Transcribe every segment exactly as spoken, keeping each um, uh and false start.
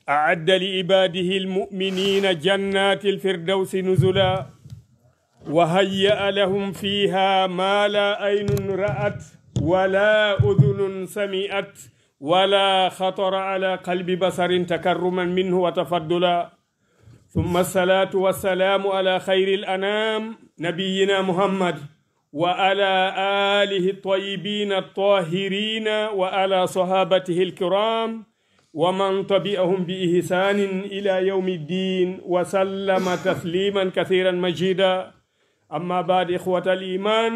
أعد لعباده المؤمنين جنات الفردوس نزلا، وهيأ لهم فيها ما لا عين رأت، ولا أذن سمعت، ولا خطر على قلب بشر، تكرما منه وتفضلا. ثم الصلاة والسلام على خير الأنام نبينا محمد وعلى آله الطيبين الطاهرين وعلى صحابته الكرام ومن تبعهم بإحسان إلى يوم الدين وسلم تسليما كثيرا مزيدا. أما بعد، إخوة الإيمان،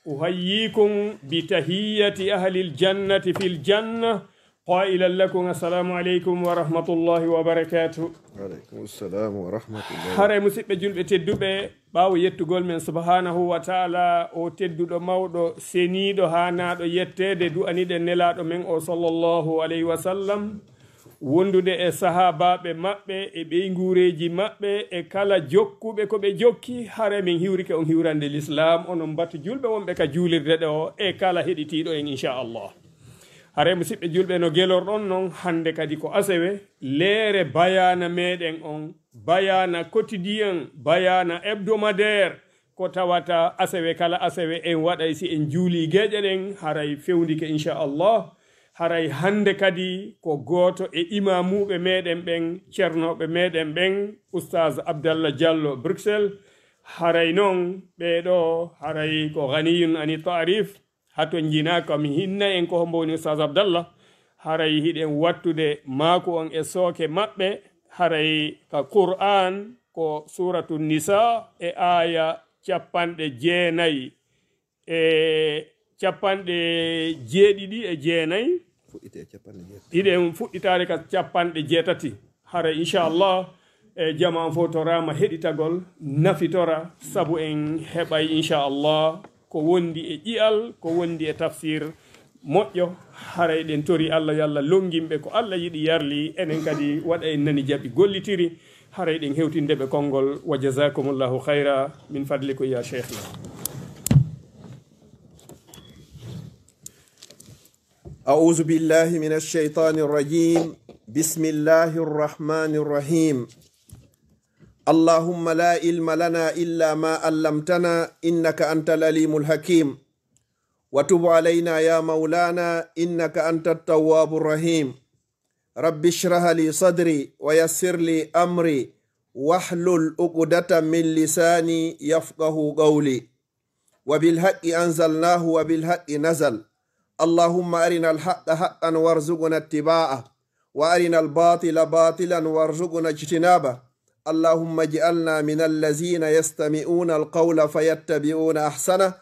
أحييكم بتحية أهل الجنة في الجنة، قائلا لكم: السلام عليكم ورحمة الله وبركاته. Waaleykum salam wa rahmatullah. Haray, musiɓɓe julɓe tedduɓe, ɓaawo yettugol men subhanahu wa taala, o tedduɗo, mawɗo, seniiɗo, haanaaɗo yetteede, du'aniɗen nelaaɗo men o sallallahu alayhi wa sallam, wondude e sahaabaaɓe maɓɓe, e ɓeynguureeji maɓɓe, e kala jokkuɓe ko ɓe jokki, haray men hiwrike on hiwrande Lislaam, onon batu julɓe wonɓe ka juulirde ɗo, e kala heɗitiiɗo en, inchallah. Haray, musiɓɓe julɓe, no gelorɗon non, hannde kadi ko asewe, leere bayaana meɗen on, bayaana quotidien, bayaana hebdomadaire, ko tawata asewe kala asewe en waɗay si en juuli geeƴe ɗen, haray fewndike, inchallah. Haray hannde kadi ko gooto e imaamuuɓe meɗen ɓen, cernooɓe meɗen ɓen, Oustaz Abdallah Diallo Bruxelles. Haray non, ɓee ɗo, haray ko ganiyun ani taarif, hato njinaa ko mi hinna en ko hombo woni Oustaz Abdallah. Haray hiɗen wattude maaku on e sooke maɓɓe, haray ka Qur'an ko Suratu Nisa e aaya capanɗe jeenay e capanɗe jeeɗiɗi e jeenay. Fuɗɗite e capanɗe jeetati. Hiɗen fuɗɗitaade ka capanɗe jeetati. Hara, inchallah, e jama on fof toraama heɗitagol, nafitora, sabu en heɓay, inchallah, ko wondi e ƴi'al, ko wondi e tafsir moƴƴo. Haray ɗen tori Allah, yo Allah longin ɓe ko Allah yiɗi yarli, enen kadi waɗa en nani jaɓi gollitiri. Haray ɗen hewtinde ɓe konngol. Wa jazakumullahu khayra min fadlikum ya sheikhna. أعوذ بالله من الشيطان الرجيم. بسم الله الرحمن الرحيم. اللهم لا علم لنا إلا ما علمتنا إنك أنت العليم الحكيم. وتب علينا يا مولانا إنك أنت التواب الرحيم. رب اشرح لي صدري ويسر لي أمري واحلل عقدة من لساني يفقه قولي. وبالحق أنزلناه وبالحق نزل. اللهم أرنا الحق حقا وارزقنا اتباعه، وأرنا الباطل باطلا وارزقنا اجتنابه. اللهم اجعلنا من الذين يستمعون القول فيتبعون أحسنه.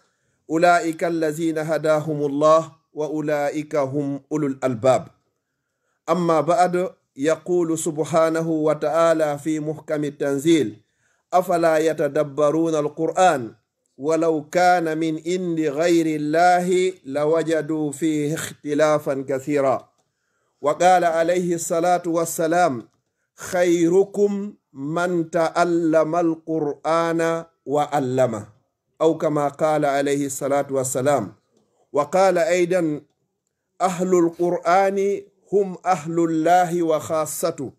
أولئك الذين هداهم الله وأولئك هم أولو الألباب. أما بعد، يقول سبحانه وتعالى في محكم التنزيل: أفلا يتدبرون القرآن ولو كان من عند غير الله لوجدوا فيه اختلافا كثيرا. وقال عليه الصلاة والسلام: خيركم من تعلم القرآن وعلمه، أو كما قال عليه الصلاة والسلام. وقال أيضا: أهل القرآن هم أهل الله وخاصته.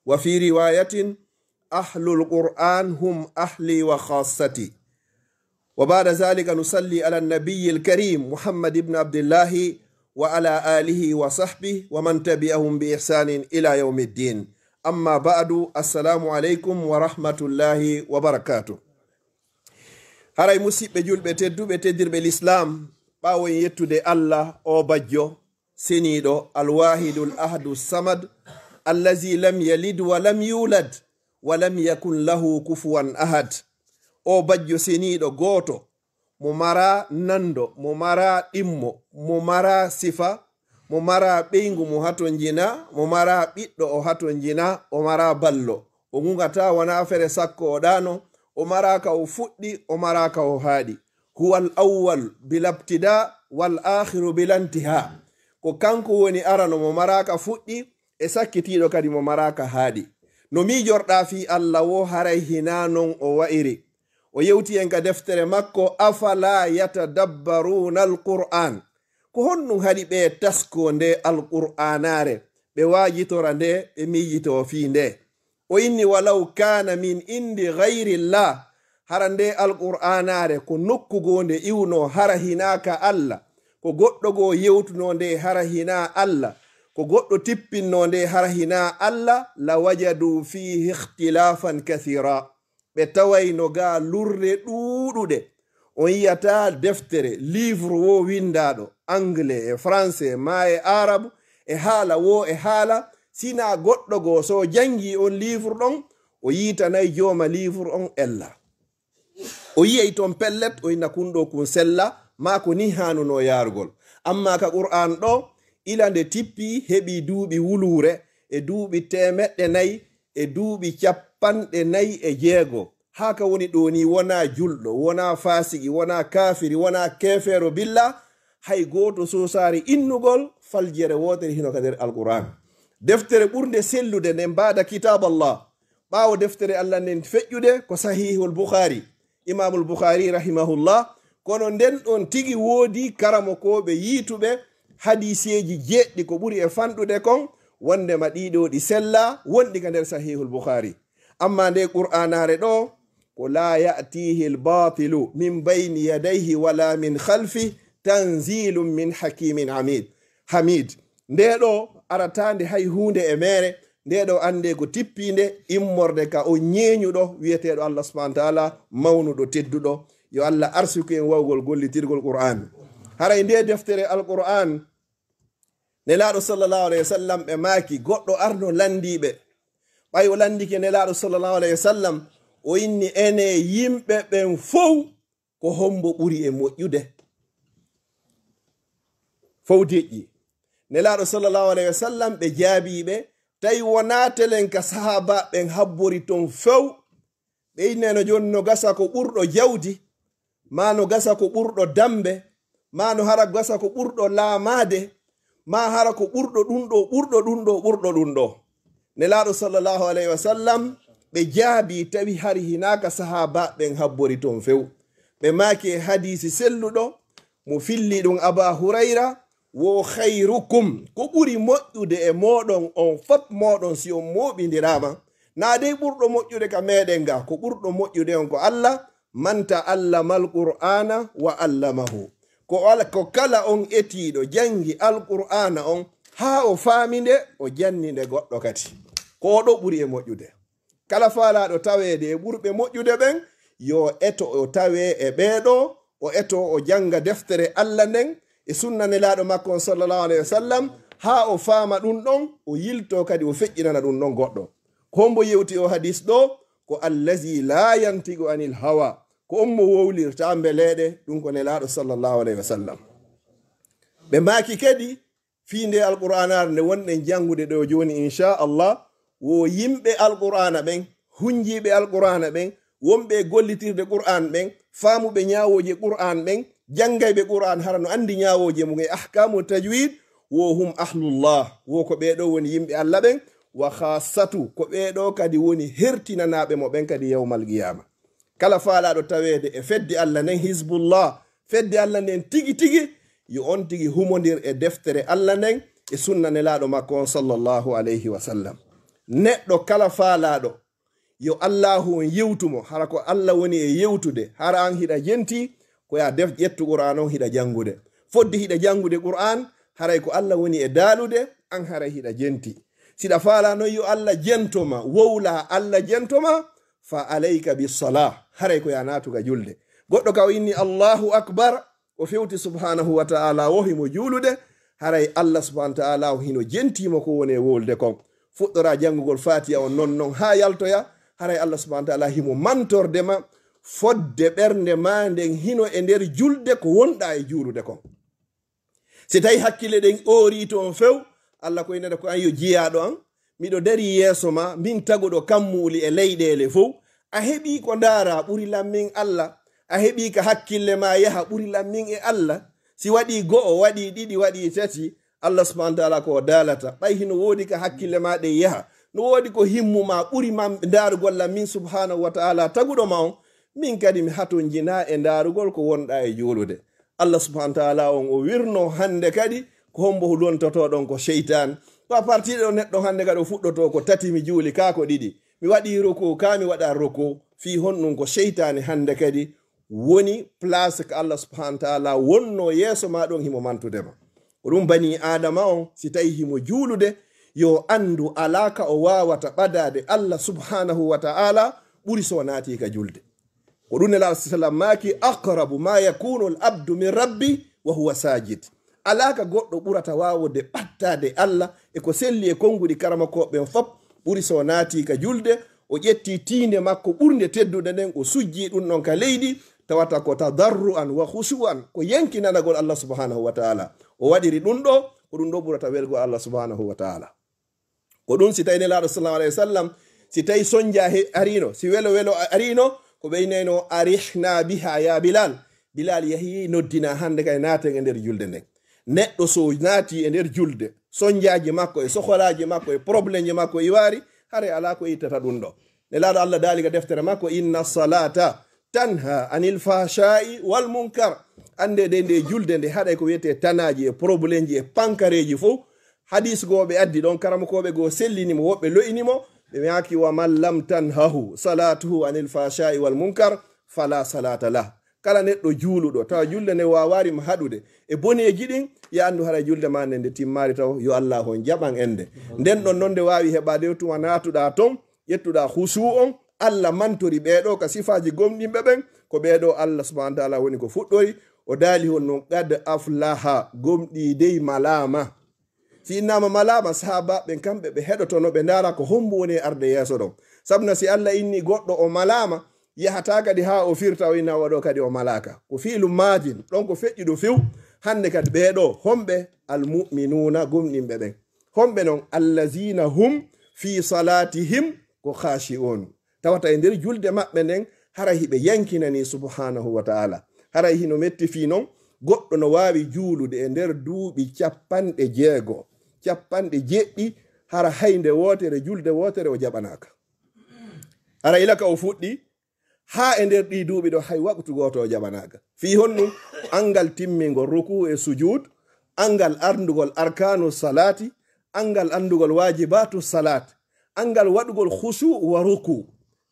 وفي رواية: أهل القرآن هم أهلي وخاصتي. وبعد ذلك نصلي على النبي الكريم محمد بن عبد الله وعلى آله وصحبه ومن تبعهم بإحسان إلى يوم الدين. أما بعد، السلام عليكم ورحمة الله وبركاته. Haray, musiɓɓe julɓe tedduɓe, teddirɓe Lislaam, ɓaawo en yettude Allah, o bajjo seniiɗo, Al-Waahidul Ahadu Samad, allazi lam yalid wa lam yuulad, wa lam yakun lahu kufuwan ahad. O bajjo seniiɗo gooto, mo maraa nanndo, mo maraa ɗimmo, mo maraa sifa, mo maraa ɓeyngu mo hatonjinaa, mo maraa ɓiɗɗo o hatonjinaa, o maraa ballo. O ŋuŋataa, wanaa fere sakko o ɗaano, o maraa ka o fuɗɗi, o maraa ka o haaɗi. Huwal awwal bila ibtidaa, wal aakhiru bila intihaa. Ko kanko woni arano mo maraa ka fuɗɗi, e sakkitiiɗo kadi mo maraa ka haaɗi. No miijorɗaa fii Alla woo, haray hinaa non o wa'iri. O yewti en ka deftere makko, Afalaa yatadabbaruuna al-Qur'aan? Ko honɗun haɗi ɓe taskoo ndee Alqur'aanaare? ɓe waajitora nde, ɓe miijitoo fii nde. O inni, "Walaw kaana min indi gayrillah." Hara nde Alqur'aanaare ko nokku goo nde iwnoo, hara hinaa ka Alla, ko goɗɗo goo yewtunoo nde, hara hinaa Alla, ko goɗɗo tippinnoo nde, hara hinaa Alla, "la wajadu fiihi ikhtilaafan kathiira." Ɓe tawayno gaa lurre ɗuuɗuɗe. On yi'ataa deftere, livre woo winndaaɗo, anglais e français, maa e aarabu, e haala woo e haala, sinaa goɗɗo goo, so o janngii on livre ɗon, o yiitanay jooma livre on ella. O yi'ay ton pellet, o inna kun ɗoo kun sella, maa ko nii haanunoo yaarugol. Ammaa ka Qur'aan ɗoo, ila nde tippii, heɓii duuɓi wuluure e duuɓi teemeɗɗe nay e duuɓi capanɗe nay e jeego. Haa ka woni ɗoo nii, wonaa julɗo, wonaa faasiki, wonaa kaafiri, wonaa keefeero billa, hay gooto soosaali innugol faljere wootere hino ka nder Alqur'aan. Deftere ɓurnde sellude nden baada Kitaaballah, ɓaawo deftere Alla nden feƴƴude, ko Sahihul Bukhari, Imaamul Bukhari rahimahullah. Kono nden ɗon tigi woodi karamokooɓe yiituɓe hadiiseeji jeeɗiɗi ko ɓuri e fanɗude kon, wondema ɗii ɗoo ɗi sella, wonɗi ka nder Sahihul Bukhari. Ammaa nde Qur'aanaare ɗoo, ko "laa ya'tiihi l-baatilu min bayni yadayhi wala min khalfih, tanziilun min hakiimin hamiid." Hamiid. Nde ɗoo arataande hay huunde e meere, nde ɗoo annde ko tippiinde immorde ka o ñeeñuɗo wi'eteeɗo Allah subhanahu wa ta'ala, mawnuɗo, tedduɗo. Yo Allah arsuku en wawgol gollitirgol Qur'aan. Haray nde deftere Alqur'aan, Nelaaɗo sallallahu alayhi wa sallam, ɓe maaki, goɗɗo arno landiiɓe. Ɓay o landike Nelaaɗo sallallahu alayhi wa sallam, o inni, "Ene yimɓe ɓen fow, ko hombo ɓuri e moƴƴude?" Fow deƴƴi. Nelaaɗo sallallahu alayhi wa sallam, ɓe jaabii ɓe, tawi wonaa telen ka sahaaba ɓen habbori ton few. Ɓe innay no jooni no gasa ko ɓurɗo jawdi, maa no gasa ko ɓurɗo dambe, maa no hara gasa ko ɓurɗo laamaade, maa hara ko ɓurɗo ɗum ɗo, ɓurɗo ɗum ɗo, ɓurɗo ɗum ɗo. Nelaaɗo sallallahu alayhi wa sallam, ɓe jaabii tawi hari hinaaka sahaabaaɓe ɓen habbori ton few. Ɓe maaki e hadiisi selluɗo, mo filli ɗum Aba Hurayra, wo khayrukum, ko ɓuri moƴƴude e mooɗon on fop mooɗon si on mooɓindiraama. Naa dey ɓurɗo moƴƴude ka meeɗen ga, ko ɓurɗo moƴƴude on ko Allah, man ta'allama al-Qur'ana wa allamahu. Ko ala, ko kala on etiiɗo jangi Alqur'aana on haa o faami nde, o janni nde goɗɗo kadi. Ko o ɗo ɓuri e moƴƴude. Kala faalaaɗo taweede e ɓurɓe moƴƴude ɓen, yo eto o tawee e ɓee ɗoo, o eto o jannga deftere Alla nden e sunna Nelaaɗo makko on sallallahu alayhi wa sallam, haa o faama ɗum ɗon, o yiltoo kadi o feƴƴinana ɗum ɗon goɗɗo. Ko hombo yewti o hadis ɗoo? Ko allazi laa yantiqu anil hawa. Ko on mo wowlirtaa mbeleeɗe, ɗum ko Nelaaɗo sallallahu alayhi wa sallam. Ɓe maaki kadi, fii nde Alqur'aanaare nde wonɗen janngude ɗo jooni, inchallah, wo yimɓe Alqur'aana ɓen, hunjiiɓe Alqur'aana ɓen, wonɓe e gollitirde Qur'aan ɓen, faamuɓe ñaawooje Qur'aan ɓen, janngayɓe Qur'aan hara no anndi ñaawooje mum e ahkaamu tajwid, wo hum ahlullah, wo ko ɓee ɗoo woni yimɓe Alla ɓen, wa khassatu, ko ɓee ɗoo kadi woni hertinanaaɓe mo ɓen kadi yawmal qiyaama. Kala faalaaɗo taweede e fedde Alla nden, Hizbullah, fedde Alla nden tigi tigi, yo on tigi humondir e deftere Alla nden e sunna Nelaaɗo makko on sallallahu alayhi wa sallam. Neɗɗo kala faalaaɗo yo Allaahu on yewtu mo, hara ko Alla woni e yewtude, hara an hiɗa jenti, ko ya def ƴettu Qur'aan on hiɗa janngude. Fodde hiɗa janngude Qur'aan, haray ko Alla woni e daalude, an haray hiɗa jenti. Siɗa faalaa non yo Alla jento ma, wowlaa Alla jento ma, fa alayka bis salah, haray ko ya naatu ka julde. Goɗɗo ka o inni Allahu akbar, o fewti subhanahu wa ta'ala, wo himo juulude, haray Alla subhanahu wa ta'ala o hino jentii mo ko woni e wowlude kon. Fuɗɗoraa janngugol Faatiha on non non haa yaltoya, haray Alla subhanahu wa ta'ala himo mantorde ma fodde ɓernde maa nden hino e nder julde ko wonɗaa e juulude kon. Si tawi hakkille ɗen oorii toon few, Alla ko innata ko an yo jiyaaɗo an, miɗo darii yeeso maa, min taguɗo kammuuli e leyɗeele fow. A heɓii ko ndaaraa ɓuri lan min Alla? A heɓii ka hakkille maa yaha ɓuri lan min e Alla? Si waɗii go'o, waɗii ɗiɗi, waɗii tati, Alla subhanahu wa ta'ala ko o daalata. Ɓay hino woodi ka hakkille maa ɗen yaha, no woodi ko himmu maa ɓuri man ndaarugol lan min subhanahu wa ta'ala taguɗo ma on, min kadi mi hatonjinaa e ndaarugol ko wonɗaa e juulude. Alla subhanahu wa ta'ala on o wirno hannde kadi ko hombo lontotoɗon ko seytaan. To a partie ɗo neɗɗo hannde kadi o fuɗɗoto ko tati mi juuli, kaa ko ɗiɗi. Mi waɗi roko, kaa mi waɗa roko. Fii honɗum? Ko seytaane hannde kadi woni place ko Allah subhanahu wa ta'ala wonno yeeso ma ɗon himo mantude ma. Ko ɗum bani Aadama on, si tawi himo juulude, yo anndu alaa ka o waawata ɓadaade Allah subhanahu wa ta'ala ɓuri so naati ka julde. Ko ɗum Nelaaɗo sallam maaki, "Aqrabu ma yakunu al abdu min rabbi wa huwa sajid." Alaa ka goɗɗo ɓurata waawude ɓattaade Allah e ko selli e konnguɗi karamokooɓe ɓen fop, ɓuri so naati ka julde, o ƴetti tiinde makko ɓurnde teddude nden, o sujji ɗum ɗon ka leydi, tawata ko tadarru'an wa khushu'an, ko yankinanagol Allah subhanahu wa ta'ala. O waɗiri ɗum ɗo, ko ɗum ɗo ɓurata welgo Allah subhanahu wa ta'ala. Ko ɗum si tawi Nelaaɗo sallallahu alayhi wa sallam, si tawi sonja he arino, si welo welo a-, arino, ko ɓeynayno, "Arihna biha ya Bilal." Bilal yahi noddina hannde kay naaten e nder julde nden. Neɗɗo so naati e nder julde, sonjaaji makko e sokolaaji makko e problemji makko iwaari, hare alaa ko ittata ɗum ɗo. Nelaaɗo Allah daali ka deftere makko, "Inna salata tanha anil fahsha'i wal munkar." Annde de nde julde nde haɗay ko wiyetee tanaaji e problemji e pankareeji fof. Hadis goo ɓe addi ɗon, karamokooɓe goo sellini mo, woɓɓe lo'ini mo, ɓe maaki, "Wa man lam tanhahu salatuhu anil fahsha'i wal munkar fala salata lah." Kala neɗɗo juuluɗo, tawa julde nde waawaari mo haɗude e boneeji ɗin, ya anndu haray julde maa nden nde timmaari taw, yo Allah on jaɓan en nde. Nden ɗon non nde waawi heɓaade yo tuma naatuɗaa ton, ƴettuɗaa khushu on, Allah mantori ɓee ɗoo ka sifaaji gomɗinɓe ɓen, ko ɓee ɗoo Allah subhanahu wa ta'ala woni ko fuɗɗori, o daali honno, "Qad aflaha, gomɗii dey malaama." Si innaama malaama, sahaabaaɓe ɓen kamɓe ɓe heɗotono, ɓe ndaara ko hombo woni e arde yeeso ɗon. Sabuna si Allah inni goɗɗo o malaama, yahataa kadi haa o firta o inna o ɗo kadi o malaaka. Ko fiilu maadin, ɗon ko feƴƴuɗo few. Hannde kadi ɓee ɗoo, homɓe? Al mu'minuuna, gomɗinɓe ɓen. Homɓe non? Allazina hum fi salatihim ko khashi'un. Tawata e nder julde maɓɓe nden, haray hiɓe yankinanii subhanahu wa ta'ala. Haray hino metti fii non, goɗɗo no waawi juulude e nder duuɓi capanɗe jeego, capanɗe jeɗɗi, hara hay nde wootere, julde wootere o jaɓanaaka. Hara ila ka o fuɗɗi, haa e nder ɗii duuɓi ɗo, hay waqtu gooto o jaɓanaaka. Fii honɗum? Anngal timmingol rukuu e sujuud, anngal anndugol arkaanu salaati, anngal anndugol waajibaatu salaat, anngal waɗugol khushu wa rukuu.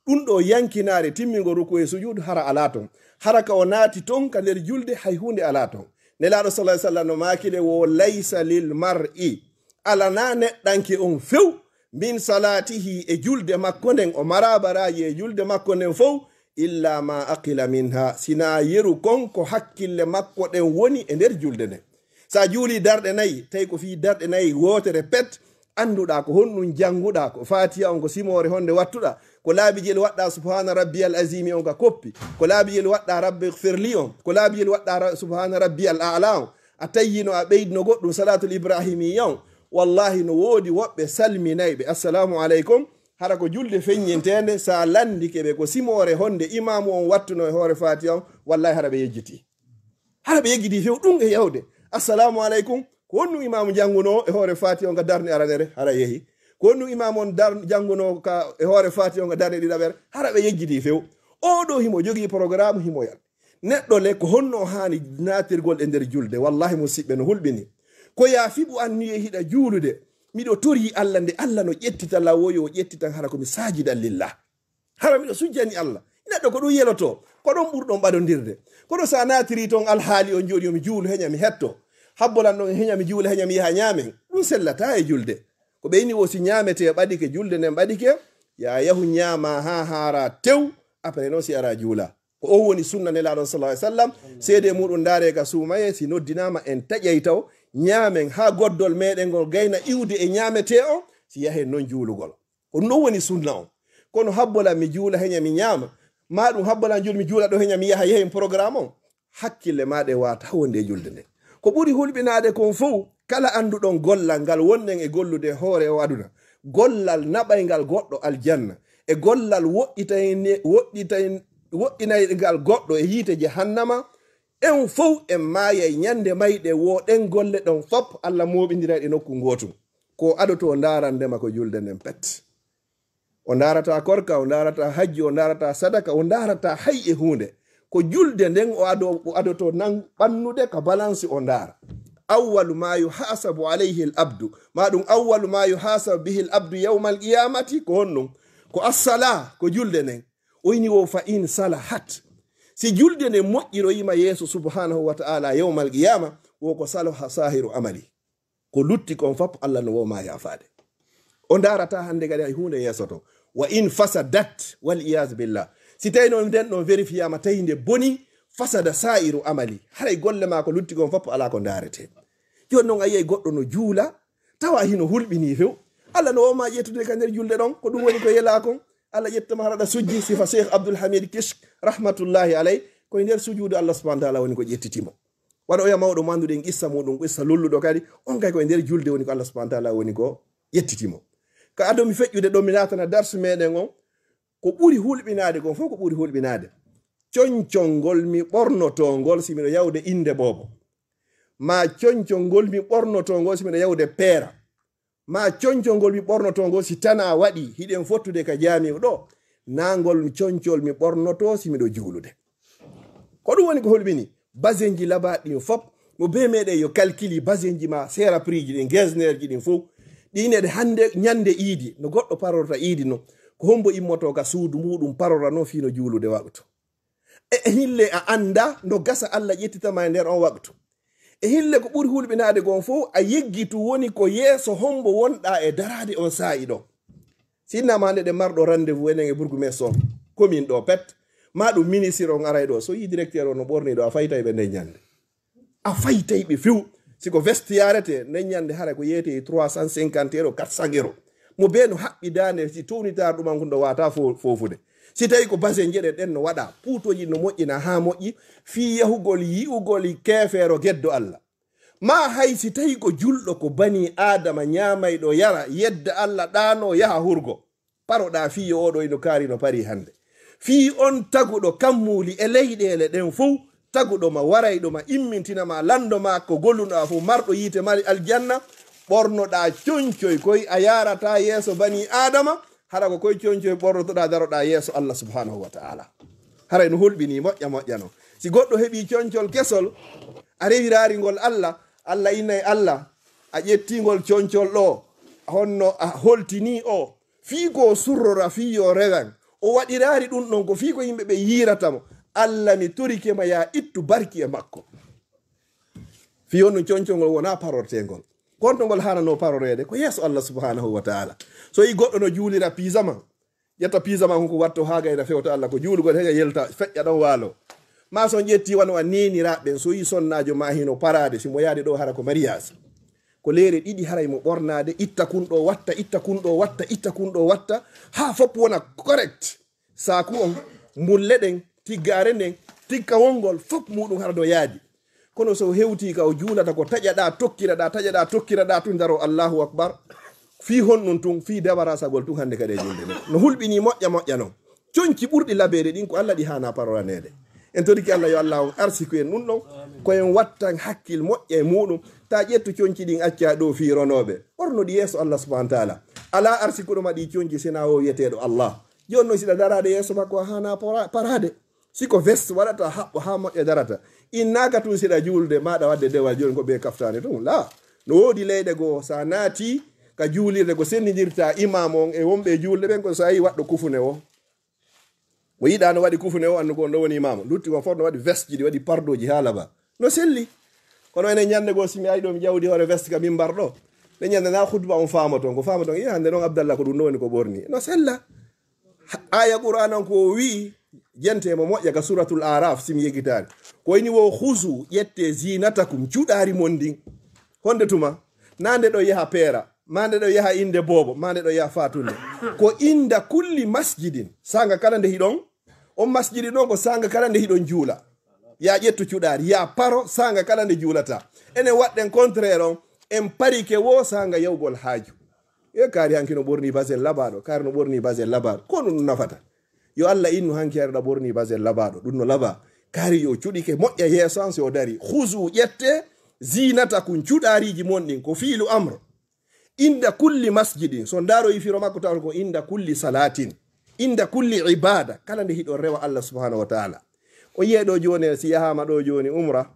Ɗum ɗo yankinaare timmingol rukuu e sujuud hara alaa ton. Hara ka o naati ton ka nder julde hay huunde alaa ton. Nelaaɗo sallallahu alaihi wasallam no maakile wo, "Laysa lil mar'i," alanaa neɗɗanke on few, "min salatihi," e julde makko nden, o maraa baraaji e julde makko nden fow, "illa ma aqila minha," sinaa yeru kon ko hakkille makko ɗen woni e nder julde nden. Sa juuli darɗe nayi, tawi ko fii darɗe nayi wootere pet, annduɗaa ko honɗum jannguɗaa, ko Faatiha on, ko simoore honde wattuɗaa, ko laabi jel waɗɗaa Subhaana Rabbiyal Azimi on ka koppi, ko laabi jel waɗɗaa Rabbi Gfirli on, ko laabi jel waɗɗaa Ra-, Subhaana Rabbiyal A'la on, a tayyino, a ɓeydino goɗɗum, Salaatul Ibrahimiyya on. Wallahi, no woodi woɓɓe salminayɓe, "Assalamu aleykum," hara ko julde feññinteende, sa lanndike ɓe ko simoore honde imaamu on wattuno e hoore Faatiha on, wallahi, hara ɓe yejjiti. Hara ɓe yejjiti few ɗum e yawde. "Assalamu aleykum. Ko honɗum imaamu janngunoo e hoore Faatiha on ka darnde aranere?" Hara yehi. "Ko honɗum imaamu on dar-, janngunoo ka e hoore Faatiha on ka darnde ɗiɗaɓere?" Hara ɓe yejjiti few. Oo ɗoo himo jogii programme, himo yal. Neɗɗo le, ko honno o haani naatirgol e nder julde? Wallahi, musiɓɓe, no hulɓini. Ko yaa fiɓu anniye hiɗa juulude, "Miɗo torii Allah nde Allah no ƴettita lawoyo, o ƴettitan hara ko mi saajidan lillah. Hara miɗo sujjani Allah." Neɗɗo ko ɗum yeloto, ko ɗon ɓurɗon ɓadondirde. Kono sa naatiri ton alhaali on jooɗi, "Yo mi juulu heña mi hetto. Habbolan ɗon heña mi juula heña mi yaha ñaamen." Ɗum sellataa e julde. Ko ɓeyni wo si ñaametee ɓadike, julde nden ɓadike, ya yahu ñaama haa haara tew, après non si ara juula. Ko on woni sunna Nelaaɗo sallallahu alaihi wasallam. Seede muɗum ndaare ka suumaye, si noddinaama en taƴay taw, ñaamen haa goddol meɗen ngol gayna iwde e ñaametee on, si yahen non juulugol. Ko ɗum woni sunna on. Kono habbolan mi juula heña mi ñaama, ma ɗum habbolan jul mi juula ɗo heña mi yaha, yahen programme on. Hakkille ma ɗe waata wonde e julde nde. Ko ɓuri hulɓinaade kon fow, kala annduɗon gollal ngal wonɗen e gollude e hoore o aduna, gollal naɓayngal goɗɗo aljanna, e gollal woɗɗitayne-, woɗɗitay-, woɗɗinayngal goɗɗo e yiite jahannama, en fow en maayay ñande mayɗe wo ɗen golle ɗon fop Allah mooɓindiray ɗe nokku ngootum. Ko adotoo ndaarandema ko julde nden pet. O ndaarataa korka, o ndaarataa hajji, o ndaarataa sadaka, o ndaarataa hay e huunde. Ko julde nden o ado-, o adotoo nan ɓannude ka balance o ndaara. Awwalu ma yuhasabu alayhi al abdu, ma ɗum, awwalu ma yuhasabu bihi al abdu yawma al qiyamati, ko honɗum? Ko assala, ko julde nden. O ini wo fa in salahat. Si julde nden moƴƴiroyima yeeso subhanahu wa ta'ala yawma al qiyama, wo ko salaha sahiru amali. Ko lutti kon fop, Allah no woma yafaade. O ndaarata hannde kadi hay huunde yeeso to. Wa in fasadat, wal iyaazu billah. Si tawi noon nden ɗon vérifiama, tawi nde boni, fasada sa'iru amali. Haray golle ma ko lutti kon fop ala ko ndaarete. Jooni noon a yiyay goɗɗo no juula, tawa hino hulɓinii few. Allah no woma ƴettude ka nder julde ɗon, ko ɗum woni ko yela kon. Allah ƴettama haraɗa sujji, sifa Cheikh Abdul Hamid Kishk, rahmatullahi alay, ko e nder sujuudu Allah subhanahu wa ta'ala woni ko ƴettitimo. Waɗa oya mawɗo mo annduɗen qissa muɗum, qissa lolluɗo kadi, on kay ko e nder julde woni ko Allah subhanahu wa ta'ala woni ko ƴettitimo. Ka ado mi feƴƴude ɗo, mi naatana darsu meɗen on, ko ɓuri hulɓinaade kon fof, ko ɓuri hulɓinaade, coñcol ngol mi ɓornotoo ngol si miɗo yawde innde boobo, ma coñcol ngol mi ɓornotoo ngol si miɗo yawde peera, ma coñcol ngol mi ɓornotoo ngol si tana waɗi, hiɗen fottude ka jaamiu ɗo, na ngol coñcol mi ɓornotoo si miɗo juulude. Ko ɗum woni ko hulɓini. Basenji labaaɗi ɗin fop, mo bee meɗen yo kalkili basenji ma, seera prix ji ɗin, gesnerji ɗin fof. Ɗi inede hannde ñande iidi, no goɗɗo parorta iidi no, ko hombo immoto ka suudu muɗum parora no fii no juulude waqtu. E, e hille a annda no gasa Allah ƴettitama e nder on waqtu. E hille ko ɓuri hulɓinaade kon fof, a yeggitu woni ko yeeso hombo wonɗa e daraade on saa'i ɗon. Si innama hannde ɗen marɗo rendez-vous enen e bourgmestre on, commune ɗo pet, ma ɗum ministre on aray ɗo, so yi directeur on no ɓorni ɗo, a faytay ɓe nden ñande. A faytay ɓe few. Si ko veste yarete, nden ñande hara ko yeete e trois cent cinquante euros, quatre cents euros. Mo bee no haɓɓi daande, si townitar ɗum an kun ɗo wata fo-, foofude. Si tawi ko basen jeɗe ɗen no waɗa, puutoji no moƴƴina haa moƴƴi, fii yahugol yi'ugol keefeero geddo Allah. Ma hay si tawi ko julɗo, ko bani Aadama ñaamayɗo yara, yedda Allah ɗaano yaha hurgo. Paroɗa fii yo oɗo ino kaari no pari hannde. Fii on taguɗo kammuuli e leyɗeele ɗen fow, taguɗo ma, warayɗo ma, immintina ma, lanndo ma ko gollunoɗa fow, marɗo yiite mari aljanna, ɓornoɗa coñcoy koy a yarata yeeso bani Aadama, hara ko koy coñcoy ɓornotoɗa daroɗa yeeso Allah subhanahu wa ta'ala. Haray no hulɓini moƴƴa moƴƴa no. Si goɗɗo heɓi coñcol kesol, a rewiraari ngol Allah, Allah innay Allah, a ƴetti ngol coñcol ɗo, honno a holtini o, fii ko o surrora, fii yo rewan. O waɗiraari ɗum ɗon ko fii ko yimɓe ɓe yiirata mo. Allah, mi torike ma, ya ittu barki e makko. Fii on ɗum coñcol ngol wona parortengol. Konto ngol haanano paroreede ko yeeso Allah subhanahu wa ta'ala. So yi goɗɗo no juulira piisama, ƴetta piisama kon ko watto haa gayna fewta Allah, ko juulugol heƴa yelta, feƴƴa ɗon waalo. Ma so on ƴetti wano a neeniraaɓe ɓen, so yi sonnaajo ma hino paraade, si mo yaade ɗo hara ko mariage. Ko leere ɗiɗi haray mo ɓornaade, itta kun ɗo watta, itta kun ɗo watta, itta kun ɗo watta, haa fop wona correct. Saaku on, mbulle ɗen, tiggaare nden, tikkawol ngol, fop muɗum hara no yaadi. Kono so hewti ka o juulata ko taƴaɗa, tokkiraɗa, taƴaɗa, tokkiraɗa, tun daro Allahu Akbar. Fii honɗum tun, fii dabarasagol tun hannde kadi e julde nden. No hulɓini moƴƴa moƴƴa non. Coñci ɓurɗi labeede ɗin ko Allah ɗi haana paroraneede. En toriki Allah yo Allah on arsiku en ɗum ɗon. Ko en wattan hakkil moƴƴa e muɗum. Ta ƴettu coñci ɗin acca ɗo fii ronooɓe. Ɓorno ɗi yeeso Allah subhanahu wa ta'ala. Alaa arsikuɗo ma ɗi coñci sina o wi'eteeɗo Allah. Jooni non siɗa daraade yeeso makko a haana pora-, paraade. Si ko veste waɗata haɓɓo haa moƴƴa darata. Innaaka tun siɗa juulde maaɗa waɗde dewal jooni ko ɓe kaftaani tun. La. No woodi leyɗe goo sa naati ka juulirde ko senndidirta imam on e wonɓe e juulde ɓen ko so a yi waɗɗo kufune o. Mo yiɗa no waɗi kufune o, andu ko on ɗo woni imam. Lutti kon fof no waɗi veste ji, ɗi waɗi pardon ji haa laba. No selli. Kono enen ñande goo si mi ari ɗo mi ƴawdi hoore veste ka mimbar ɗo. Nde ñande na khutba on faamoton, ko faamoton. Iya hannde noon Abdallah ko ɗum ɗo woni ko ɓorni. No sella. Ha-, aya Qur'an on ko o wi'i, jente mo moƴƴa ka Suratul Araf, si mi yegitaani. Ko woni wo khuzu, ƴette zinatakum, cuɗaari mon ndin. Honde tuma? Na nde ɗo yaha peera, ma nde ɗo yaha innde boobo, ma nde ɗo yaha faatunde. Ko inda kulli masjidin, saanga kala nde hiɗon, on masjidi ɗon ko saanga kala nde hiɗon juula. Ya ƴettu cuɗaari, ya paro saanga kala nde juulata. Enen waɗɗen contraire on, en parike wo saanga yawgol haaju. E kaari hanki no ɓorni basel labaaɗo, kaari no ɓorni basel labaaɗo. Ko ɗum nafata? Yo Allah innu hanki hari ɗa ɓorni basel labaaɗo, ɗum no labaa. Kaari yo cuɗike moƴƴa yeeso an si o dari. Khuzu, ƴette, zinatakum, cuɗaariiji mon ɗin, ko fiilu amr. Inda kulli masjidin, so ndaaro yi firo makko tawata ko inda kulli salatin, inda kulli ibada, kala nde hiɗo rewa Allah subhanahu wa ta'ala. O yi'ay ɗo jooni, si yahaama ɗo jooni umra,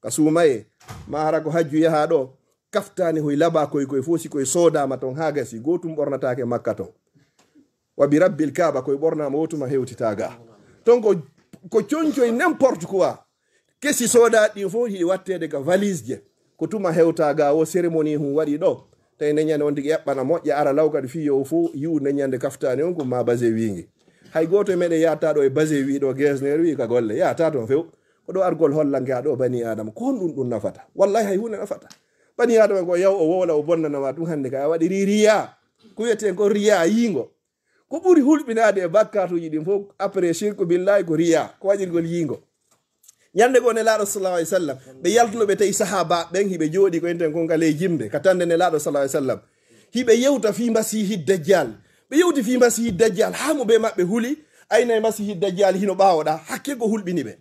ka suumaye, ma hara ko hajju yaha ɗo, kaftaani hoy laba koy koy fof si koy soodaama toon haa gasi, gootum ɓornataake Makka toon. Wa bi rabbil Kaaba koy ɓornaama wotuma hewtitaa ga. Toon ko, ko concoy n'importe quoi. Kesi soodaaɗi ɗin fof hiɗi watteede ka valise je. Ko tuma hewtaa ga o cérémonie hum waɗi ɗo. Tawi neñande on tigi eɓɓana moƴƴa ara law kadi fii yo o fof yi'u neñande kaftaani on ko ma base wiingi. Hay gooto e meɗen yaata ɗo e base wii ɗo gesner wii ka golle. Yaata toon few. Ko ɗo argol hollanke a ɗo bani Adama. Ko honɗum ɗum nafata? Wallahi hay huunde nafata. Bani Adama ko yaw o wowla o bonnanama ɗum hannde ka a waɗi ri riya. Ko wiyeten ko riya yiingo. Ko ɓuri hulɓinaade e bakkaatuuji ɗin fof, après shirku billahi, ko riya, ko waɗirgol yiingo. Ñande goo Nelaaɗo sallallahu alaihi wasallam, ɓe yaltuno ɓe tawi sahaaba ɓen hiɓe jooɗi ko enten kon ka ley jimde, ka tande Nelaaɗo sallallahu alaihi wasallam. Hiɓe yewta fii Masiihi Dajjal. Ɓe yewti fii Masiihi Dajjal, haa mo be maɓɓe huli, ayna e Masiihi Dajjal hino ɓaawo ɗa, hakke ko hulɓini ɓe.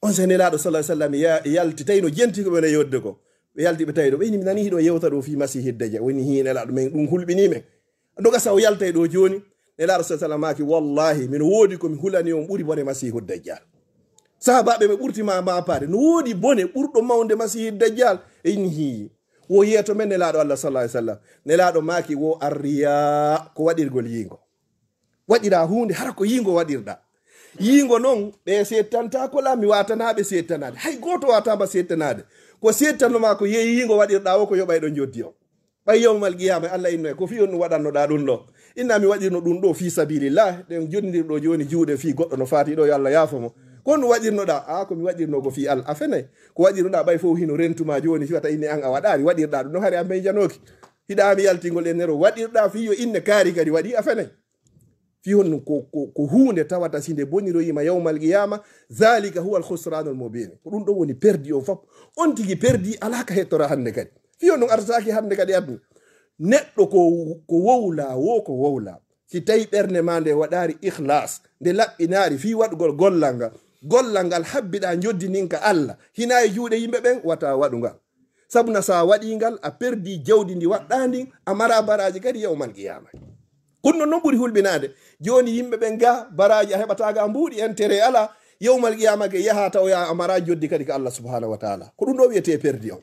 On se Nelaaɗo sallallahu alaihi wasallam ya-, yalti, tawi no jenti ko ɓe no yewtude ko. Ɓe yalti ɓe tawi ɗo, ɓe ni mi nani hiɗo yewta ɗo fii Masiihi Dajjal, woni hii Nelaaɗo men ɗum hulɓini men. Ɗo gasa o yaltay ɗo jooni. Nelaaɗo sallallahu alaihi wasallam maaki, "Wallahi, mino woodi ko mi hulani on ɓuri bone Masiihu Dajjal." Sahaabaaɓe ɓe ɓurti ma, ma paade. No woodi bone ɓurɗo mawnde Masiihi Dajjal? E inni hii. Wo yeeto men Nelaaɗo Allah sallallahu alaihi wasallam. Nelaaɗo maaki wo arriya, ko waɗirgol yiingo. Waɗiraa huunde hara ko yiingo waɗirɗaa. Yiingo non, ɓe seettantaako la, mi waatanaa ɓe seettanaade. Hay gooto waataama seettanaade. Ko seettanno maa ko yehi yiingo waɗirɗaa o ko yoɓay ɗon joddi on. Ɓay yawmal qiyaama, Allah inno e ko fii on ɗum waɗannoɗaa ɗum ɗo. Inna mi waɗirno ɗum ɗo fii sabilillah, ɗen jonndir ɗo jooni juuɗe fii goɗɗo no faati ɗo, yo Allah yaafo mo. Ko on ɗum waɗirnoɗaa? A, ko mi waɗirno ko fii Allah. A fenay. Ko waɗirnoɗaa ɓay fof hino rentumaa jooni, fii wata inni an a waɗaari, waɗirɗaa ɗum no hari a meyjanooki. Hiɗaa mi yaltingol e nero, waɗirɗaa fii yo inne kaari kadi waɗi, a fenay. Fii honno ko, ko, ko huunde tawata si nde boniroyima yawmal qiyama, zalika huwa al khusranul mubin. Ko ɗum ɗon woni perdi on fof. On tigi perdi alaa ka hettora hannde kadi. Fii honno artataake hannde kadi aduna. Neɗɗo ko, ko wowla, wo ko wowla. Si tawi ɓernde ma nde waɗaari ikhlas, nde laɓɓinaari fii waɗugol gollal ngal, gollal ngal habbiɗaa njoddinin ka Allah, hinaa e juuɗe yimɓe ɓen, wata waɗu ngal. Sabu na sa waɗi ngal, a perdi jawdi ndi waɗɗaa ndin, a mara baraaji kadi yawmal qiyama. Ɗum ɗon non ɓuri hulɓinaade. Jooni yimɓe ɓen ga baraaji a heɓataa ga mbuuɗi, intérêt alaa. Yawmal qiyama ke yaha taw ya a mara joddi kadi ka Allah subhanahu wa ta'ala. Ko ɗum ɗo wiyetee perdi on.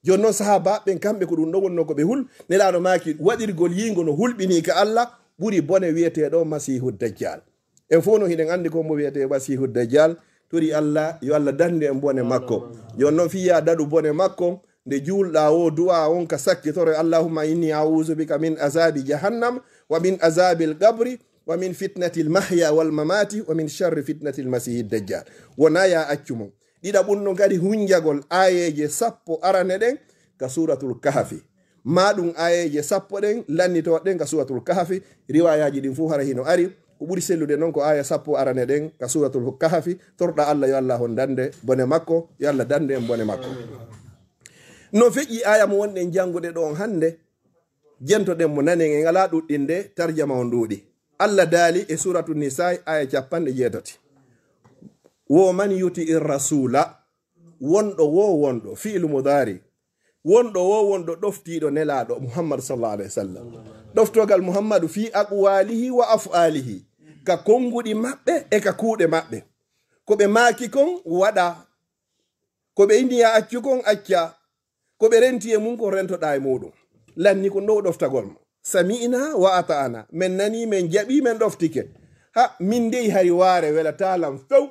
Jooni non sahaaba ɓen kamɓe ko ɗum ɗon wonno ko ɓe hul. Nelaaɗo maaki waɗirgol yiingo no hulɓinii ka Allah ɓuri bone wiyetee ɗo Masiihu Dajjal. En fof no hiɗen anndi ko mbo wiyetee Masiihu Dajjal. Tori Allah, yo Allah dandu en bone makko. Jooni non fii ya daɗu bone makko, nde juulɗaa o du'a on ka sakkitoro, "Allahumma inni a'udhu bika min azabi jahannam, wa min azabil qabri, wa min fitnatil mahya wal mamati, wa min sharri fitnatil masiihi dajjal." Wona ya accu mo. Ɗiɗaɓun non kadi hunjagol aayeeje sappo arane ɗen ka Suuratul Kahfi. Maa ɗum aayeeje sappo ɗen lannitooɗen ka Suuratul Kahfi. Riwaayaaji ɗin fuu hara hino ari. Ko ɓuri sellude non ko aaya sappo arane ɗen ka Suuratul Kahfi. Torɗa Allah yo Allah hon dande bone makko, yo Allah dande en bone makko. No feƴƴi aaya mo wonɗen janngude ɗo on hannde, jentoɗen mo nanen, en alaa ɗuɗɗinde, tarjama on ɗuuɗi. Allah daali e Suuratu Nisaa, aaya capanɗe jeetati. Wo man yuti ir rasuula, wonɗo wo wonɗo, fi'lu mudaari. Wonɗo wo wonɗo ɗoftiiɗo Nelaaɗo Muhammad sallallahu alaihi wasallam. Ɗoftogal Muhammadu fii aqwaalihi wa af'aalihi. Ka konnguɗi maɓɓe e ka kuuɗe maɓɓe. Ko ɓe maaki kon waɗa. Ko ɓe inni ya accu kon acca. Ko ɓe renti e mum kon rentoɗaa e muɗum. Lanni ko ɗo ɗoftagol mo. Sami'na wa ata'na. Men nani, men jaɓi, men ɗoftike. Ha, min dey hari waare welataa lan few.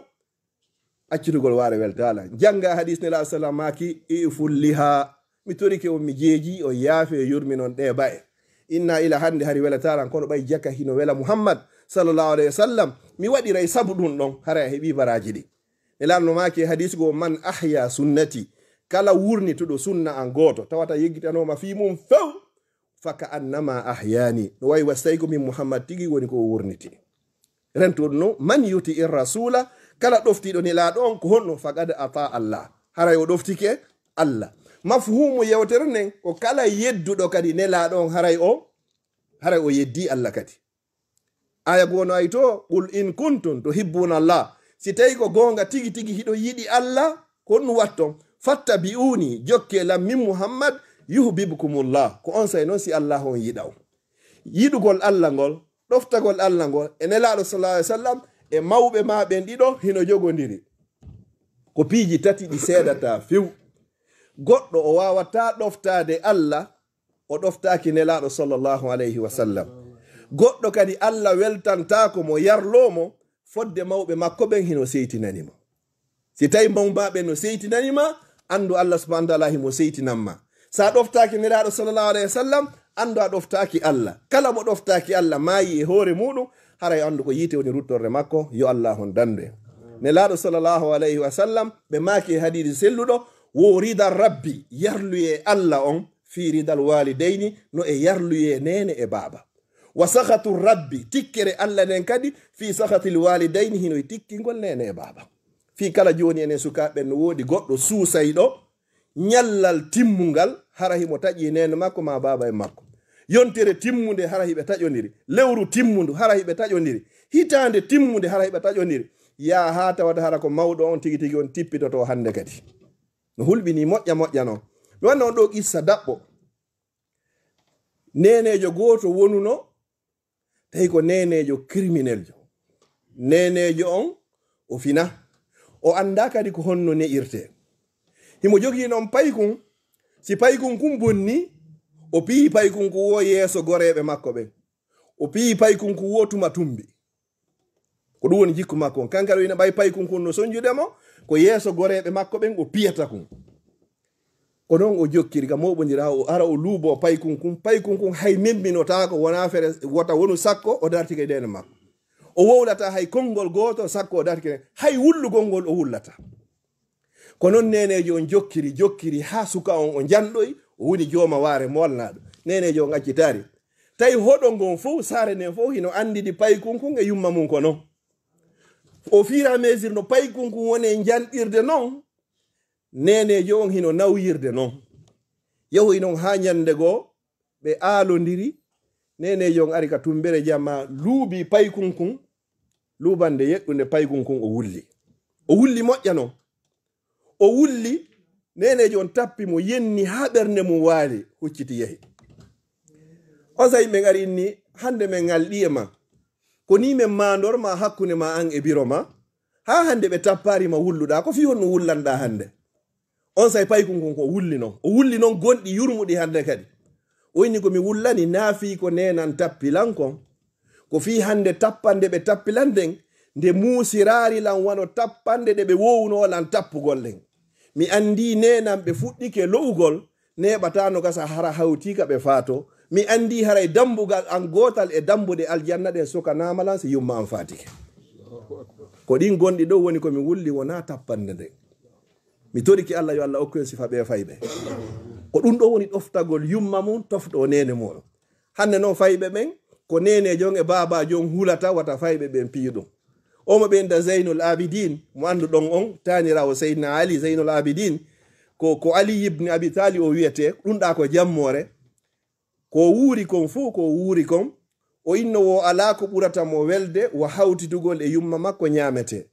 Accitugol waare weltaala. Jannga hadis Nelaaɗo sallam maaki, "I'ful liha." Mi torike on, mi jeeji, on yaafe, yurminon ɗe ba'e. Inna ila hannde hari welataala, kono ɓay jaka hino wela Muhammad sallallahu alaihi wasallam. Mi waɗiray sabu ɗum ɗon, haray a heɓi baraaji ɗi. Nelaaɗo no maaki e hadis go, "Man ahya sunnati." Kala wurnituɗo sunna an gooto, tawata yeggitanooma fii mum few, "Faka annama ahyani." No wayi wa so tawi ko min Muhammad tigi woni ko o wurniti. Rentoɗo no, "Man yuti ir rasula," kala ɗoftiiɗo Nelaaɗo on, ko honno? "Faqad ata Allah." Haray o ɗoftike Allah. Mafhumu yewtere nden ko kala yedduɗo kadi Nelaaɗo on, haray o, haray o yeddi Allah kadi. Aya goo no ay to, "Qul in kuntum tuhibbuna Allah." Si tawi ko goonga tigi tigi hiɗo yiɗi Allah, ko honɗum watton? "Fattabi'uni," jokke lan min Muhammad, "yuhbibkumullah." Ko on say non si Allah on yiɗa on. Yiɗugol Allah ngol, ɗoftagol Allah ngol, e Nelaaɗo sallallahu alaihi wasallam, e mawɓe ma ɓen ɗiɗo hino jogondiri. Ko piiji tati ɗi seedataa few. Goɗɗo o waawataa ɗoftaade Allah, o ɗoftaaki Nelaaɗo sallallahu alayhi wa sallam. Goɗɗo kadi Allah weltantaako mo, yarloo mo, fodde mawɓe makko ɓen hino seytinani mo. Si tawi mawɓe ɓen no seytinani ma, anndu Allah subhanahu wa ta'ala himo seytinan ma. Sa ɗoftaaki Nelaaɗo sallallahu alayhi wa sallam, anndu a ɗoftaaki Allah. Kala mo ɗoftaaki Allah maayi e hoore muɗum, haray anndu ko yiite woni ruttorde makko, yo Allah on dandu en. Nelaaɗo sallallahu alayhi wa sallam, ɓe maaki e hadiisi selluɗo, wo rida Rabbi, yarluyee Allah on, fii ridal waalidayni, no e yarluyee neene e baaba. Wa sakhatu Rabbi, tikkere Allah nden kadi, fii sakhatil waalidayni, hino e tikkingol neene e baaba. Fii kala jooni enen sukaaɓe ɓen no woodi goɗɗo suusayɗo, ñallal timmungal, hara himo taƴi neene makko maa baaba en makko. Yontere timmunde, hara hiɓe taƴondiri. Lewru timmundu, hara hiɓe taƴondiri. Hitaande timmunde, hara hiɓe taƴondiri. Yaa haa tawata hara ko mawɗo on tigi tigi on tippitotoo hannde kadi. No hulɓinii moƴƴa moƴƴa non. Mi wanna on ɗoo qissa daɓɓo. Neeneejo gooto wonuno, tawi ko neeneejo crimineljo. Neeneejo on, o fina. O anndaa kadi ko honno ne'irtee. Himo jogii non paykun. Si paykun kun bonni, o piyi paykun kun woo yeeso goreeɓe makko ɓen. O piyi paykun kun woo tuma tumbi. Ko ɗum woni jikku makko on. Kanko kadi o ina ɓay paykun kun no sonjude mo, ko yeeso goreeɓe makko ɓen o piyata kun. Ko non o jokkiri ka mooɓondiraa, o ara o luubo paykun kun. Paykun kun hay membinotaako, wonaa fere wota wonu sakko o dartike neene makko. O wowlataa hay konngol gooto sakko o dartike neene. Hay wullugol ngol o wullataa. Ko non neeneejo on jokkiri, jokkiri haa suka on o njanɗoyi, o woni jooma waare molnaaɗo. Neeneejo on accitaari. Tawi hoɗo ngon fow, saare nden fow hino anndidi paykun kun e yumma mun ko non. Au fur et à mesure no paykun kun woni e njanɗirde non, neeneejo on hino nawyirde non. Yahoyi non haa ñannde goo, ɓe aalondiri, neeneejo on ari ka tumbere jamaa, luubi paykun kun, luubannde yeɗɗunde paykun kun o wulli. O wulli moƴƴa non. O wulli, neeneejo on tappi mo, yenni haa ɓernde mum waali, hucciti yahi. On saa'i yimɓe ngari inni, hannde men ngalɗi e ma. Ko nii men maandor ma hakkunde ma an e biro ma. Haa hannde ɓe tappaari ma wulluɗaa, ko fii honno wullanɗaa hannde? On saa'i paykun kun ko o wulli non. O wulli non gonɗi yurmuɗi hannde kadi. O inni ko mi wullani naa fii ko neenan tappi lan kon. Ko fii hannde tappande ɓe tappi lan nden, nde muusiraari lan wano tappande ɗe ɓe woowunoo lan tappugol ɗen. Mi anndii neenan ɓe fuɗɗike lo'ugol, neeɓataa no gasa hara hawtii ka ɓe faatoo. Mi anndii haray dambugal an gootal e dambuɗe aljanna ɗen sokanaama lan si yumma an faatike. Ko ɗin gonɗi ɗoo woni ko mi wulli, wonaa tappande nden. Mi torike Allah yo Allah okku en sifa ɓee fayɓe. Ko ɗum ɗoo woni ɗoftagol yumma mum, tofɗoo neene muɗum. Hannde non fayɓe ɓen, ko neeneejo on e baabaajo on hulata wata fayɓe ɓen piyu ɗum. O mo ɓe innda Zeynul Abidin, mo annduɗon on, taaniraawo Seydina Ali, Zeynul Abidin, ko, ko Ali ibn Abi Talib o wiyetee, ɗum ɗaa ko jammoore. Ko o wuuri kon fow, ko o wuuri kon, o inno wo alaa ko ɓurata mo welde wo hawtidugol e yumma makko ñaametee.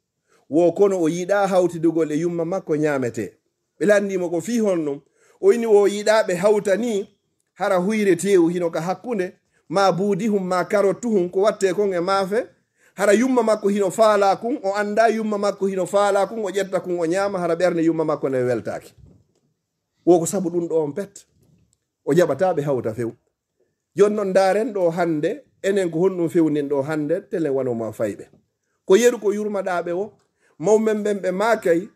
Wo kono o yiɗaa hawtidugol e yumma makko ñaametee. Ɓe lanndii mo ko fii honno? O inni wo yiɗaa ɓe hawta nii, hara huyre teewu hino ka hakkunde, maa buudihun, maa karottuhun, ko wattee kon e maafe. Hara yumma makko hino faalaa kun, o anndaa yumma makko hino faalaa kun, o ƴetta kun o ñaama, hara ɓernde yumma makko nden weltaaki. Wo ko sabu ɗum ɗo on pet. O jaɓataa ɓe hawta few. Jooni non ndaaren ɗo hannde, enen ko honɗum fewnin ɗo hannde, telen wano ma fayɓe. Ko yeru ko yurmaɗaaɓe o, mawɓe ɓen ɓe maakay,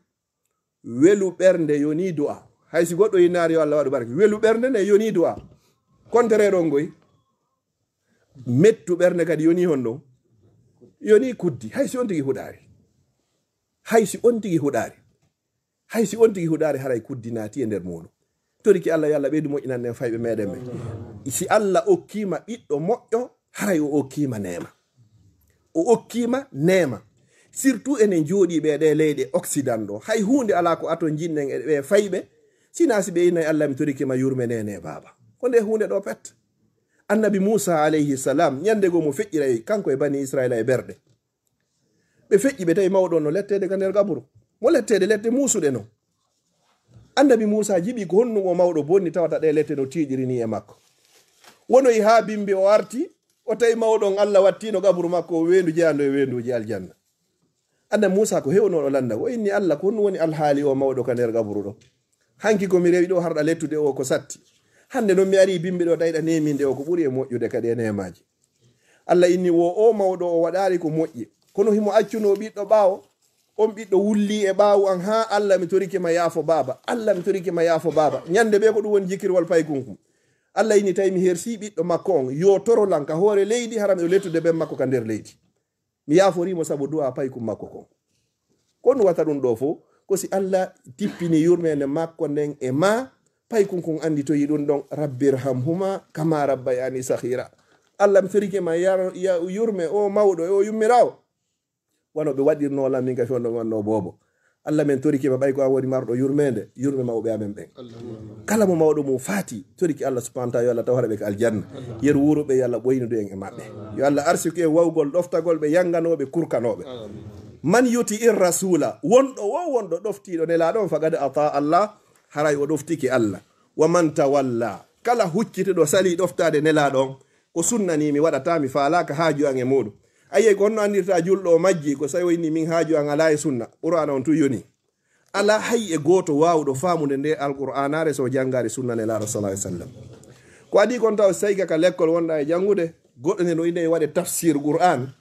welu ɓernde yonii du'a. Hay si goɗɗo yinaari yo Allah waɗu barke. Welu ɓernde nde yonii du'a. Kontere ɗon ngoy. Mettu ɓernde kadi yonii honɗum? Yonii kuddi. Hay si on tigi huɗaari. Hay si on tigi huɗaari. Hay si on tigi huɗaari haray kuddi naati e nder muɗum. Toriki Allah yo Allah ɓeydu moƴƴinan en fayɓe meɗen ɓe. Si Allah okkiima ɓiɗɗo moƴƴo, haray o okkiima neema. O okkiima neema. Surtout enen jooɗiiɓe e ɗee leyɗe Occident ɗo. Hay huunde alaa ko ato njiɗnen e ɓee fayɓe, sinaa si ɓe innay Allah mi torike ma yurme neene e baaba. Ko nde huunde ɗo pet. Annabi Muusa alayhi salam, ñande goo mo feƴƴiray kanko e bani Israila e berɗe. Ɓe feƴƴi, ɓe tawi mawɗo on no letteede ka nder gaburu. Mo letteede lette muusuɗe non. Annabi Muusa jiɓi ko honɗum o mawɗo bonni tawata ɗee lette no tiiɗiri ni e makko. Wonoyi haa bimbi o arti, o tawi mawɗo on Allah wattiino gaburu makko o weendu jeyaandu e weenduuji aljanna. Annabi Muusa ko hewnooɗo lanndagol, o inni Allah, "Ko honɗum woni alhaali o mawɗo ka nder qabru ɗo? Hanki ko mi rewi ɗo harɗa lettude o ko satti. Hannde non mi arii bimbi ɗo tawɗa neminde o ko ɓuri e moƴƴude kadi e neemaaji." Allah inni, "Wo o mawɗo o waɗaali ko moƴƴi. Kono himo accunoo ɓiɗɗo ɓaawo. On ɓiɗɗo wulli e ɓaawo an haa Allah mi torike ma yaafo baaba. Allah mi torike ma yaafo baaba." Ñande bee ko ɗum woni jikirwal paykun kun. Allah inni, "Tawi mi hersii ɓiɗɗo makko on, yo toro lan ka hoore leydi, hara miɗo lettude ben makko ka nder leydi." Mi yaaforii mo sabu du'a paykun makko kon. Ko ɗum wata ɗum ɗo fof, ko si Allah tippini yurmeende makko nden e ma, paykun kun annditoyi ɗum ɗon, "Rabbirhamhuma kama rabbayani saghira." Allah, mi torike ma yar-, ya-, yurme o mawɗo e o yummiraawo. Wano ɓe waɗirnoo lan min ka fewndo mi wonnoo boobo. Allah, men torike ma ɓay ko an woni marɗo yurmeende, yurme mawɓe amen ɓen. Kala mo mawɗo mum faati, toriki Allah subhanahu wa ta'ala, yo Allah tawhara ɓe ka aljanna. Yeru wuuro ɓe, yo Allah ɓoynudu en e maɓɓe. Yo Allah arsiku en wawgol ɗoftagol ɓe yanganooɓe, kurkanooɓe. "Man yuti ir rasula," wonɗo wo wonɗo ɗoftiiɗo nelaaɗo on, "faqad ata Allah," haray o ɗoftike Allah. "Wa man tawalla," kala huccituɗo sali ɗoftaade nelaaɗo on, "Ko sunna ni mi waɗata, mi faalaaka haaju an e muuɗum." Ayyay, ko honno anndirta julɗo o majji? Ko sa'i o inni, "Min haaju an alaa e sunna." Qur'aana on tun yoni. Alaa hay e gooto waawuɗo faamude nde Alqur'aanaare so o janngaali sunna Nelaaɗo sallallahu alaihi wasallam. Ko adii kon taw, si tawi ka lekkol wonɗa e janngude, goɗɗo ne no ina e waɗe tafsir Qur'aan.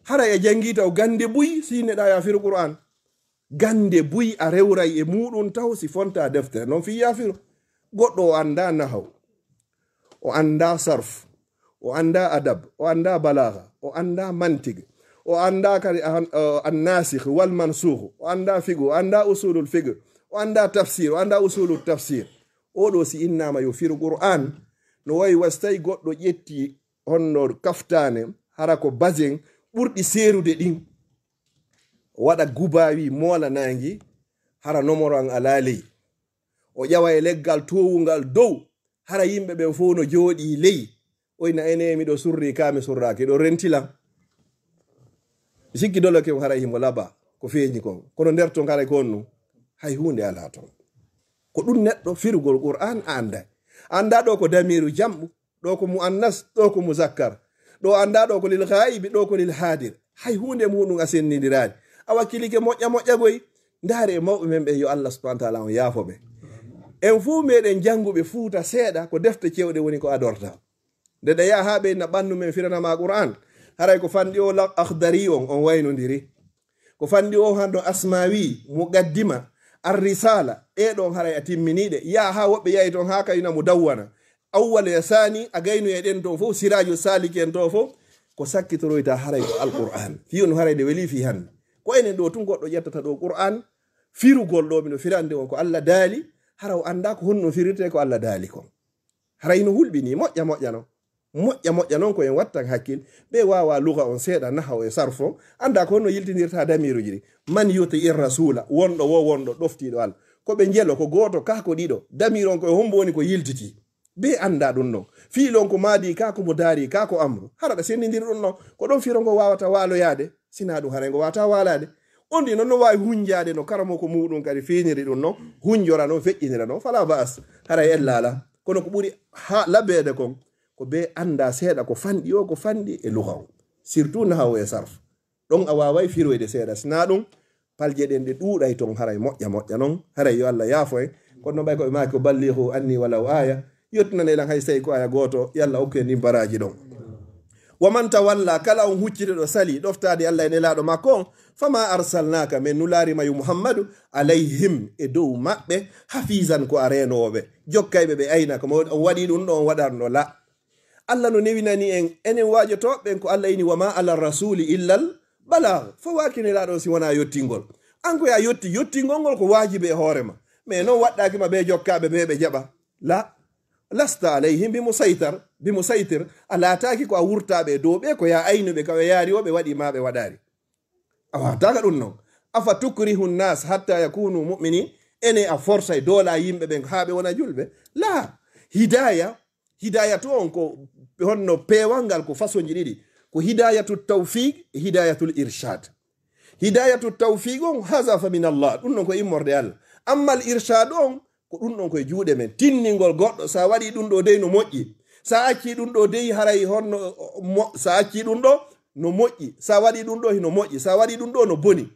Hara e janngi taw gannde buy, si neɗɗo ya firu Qur'aan. Gannde buy a rewray e muuɗum taw si fonta deftere, non fii ya firu. Goɗɗo o anndaa nahaw, o anndaa sarf, o anndaa adab, o anndaa balaaga, o anndaa mantig, o anndaa kadi an-, o annasikh wal mansukh, o anndaa fiqh, o anndaa usulul fiqh, o anndaa tafsir, o anndaa usulul tafsir. Oɗo si innaama yo firu Qur'aan, no wayi wa si tawi goɗɗo ƴetti honno kaftaane, hara ko bazen ɓurɗi seerude ɗin. O waɗa gubaawi moola naangi, hara nomoro an alaa ley. O ƴawa e leggal toowungal dow, hara yimɓe ɓen fow no jooɗii ley. Oy na ene miɗo surri ka mi surraaki, ɗo renti lan. Mi sikki doloke on haray himo laba ko feeñi kon. Kono nder ton haray ko honɗum? Hay huunde alaa ton. Ko ɗum neɗɗo firugol Qur'aan a anndaa. A anndaa ɗo ko damiiru jam'u, ɗo ko mu'annas, ɗo ko muzakkar. Ɗo anndaa ɗo ko lil ghaibi, ɗo ko lil hadir. Hay huunde muɗum a senndindiraani. A wakkilike moƴƴa moƴƴa goy. Ndaare e mawɓe men ɓen, yo Allah subhanahu wa ta'ala on yaafo ɓe. En fow meɗen jannguɓe Fuuta seeɗa, ko defte cewɗe woni ko adorta. Nde ɗa yaha haa ɓe na ɓannu men firana ma Qur'aan. Haray ko fanɗi o la-, Akhdari on, on waynondiri. Ko fanɗi o hano Asmawi, Muqaddima, Ar-Risala, ɗee ɗon haray a timminiiɗe. Yaa haa woɓɓe yahi ton haa kayna Mudawwana. Awwal e Saani, a gaynu e ɗen ton fow, Siraaju Saaliki en ton fow, ko sakkitoroyta haray ko Alqur'aan. Fii on haray nde weli fii hannde. Ko enen ɗo tun goɗɗo ƴettata ɗo Qur'aan, firugol ɗo, mino firande on ko Allah daali, hara o anndaa ko honno firirtee ko Allah daali kon. Haray no hulɓinii, moƴƴa moƴƴa non. Moƴƴa moƴƴa non ko en wattan hakkil, ɓe waawa luga on seeɗa, nahaw e sarf on, anndaa ko honno yiltindirta damiiruuji ɗi. Man yuti ir rasuula, wonɗo wo wonɗo ɗoftiiɗo Allah. Ko ɓe njelo, ko gooto kaa ko ɗiɗo. Damiir on ko e hombo woni ko yiltitii. Ɓe anndaa ɗum non. Fiil on ko maadi kaa ko mudaari kaa ko amru. Hara ɗa senndindiri ɗum non. Ko ɗon firo ngo waawata waaloyaade. Sinaa ɗum haray ngo waawata waalaade. On ɗi non no waawi hunjaade no karamoko muuɗum kadi fiiniri ɗum non. Hunjora non, feƴƴinira non. Fala ba'as. Haray ella alaa. Kono ko ɓuri haa labeede kon, ko ɓe anndaa seeɗa ko fanɗi o, ko fanɗi e luga o. Surtout nahawu e sarf. Ɗon a waaway firoyde seeɗa. Sinaa ɗum, palje ɗen ɗe ɗuuɗay ton, haray moƴƴa moƴƴa non. Haray yo Allah yaafo en. Kono no ɓay ko ɓe maaki ko ballighu anni walaw aya. Yottinane lan hay so tawi ko aya gooto, yo Allah okku en ɗin baraaji ɗon. Wa man tawalla, kala on huccituɗo sali ɗoftaade Allah e Nelaaɗo makko on, fama arsalnaka, men nulaari ma yo Muhammadu, alayhim, e dow maɓɓe, hafizan, ko a reenoowo ɓe. Jokkayɓe ɓe ayna, ko mo on waɗi ɗum ɗo, on waɗarno la. Allah no newinani en, enen waajotooɓe ɓen, ko Allah ini, "Wa ma ala rasuli illal balagh." Fawaaki Nelaaɗo on si wonaa yottingol. An ko yaa yotti, yottingol ngol ko waajibi e hoore ma. Mais non waɗɗaaki ma ɓe jokkaaɓe ɓe ɓe jaɓa. La, lasta alayhim bi musaytar, bi musaytir. A laataaki ko a wurtaaɓe e dow ɓe, ko yaa aynuɓe, ka ɓe yaari o ɓe waɗi ma ɓe waɗaari. A waawtaaka ɗum non. Afa tukrihu nnas hatta yakunu mu'minin? Ene a forsay, doola yimɓe ɓen haa ɓe wona julɓe? La. Hidaaya, hidaayatu on ko honno peewal ngal, ko façonji ɗiɗi. Ko hidaayatu tawfiq e hidaayatul irshad. Hidaayatu tawfiq on, haza fa min Allah. Ɗum non ko immorde Allah. Amma al irshad on, ko ɗum ɗon koye juuɗe men. Tinningol goɗɗo, sa waɗi ɗum ɗo dey no moƴƴi. Sa acci ɗum ɗo dey haray honno mo-, sa acci ɗum ɗo no moƴƴi. Sa waɗi ɗum ɗo hino moƴƴi. Sa waɗi ɗum ɗo no boni.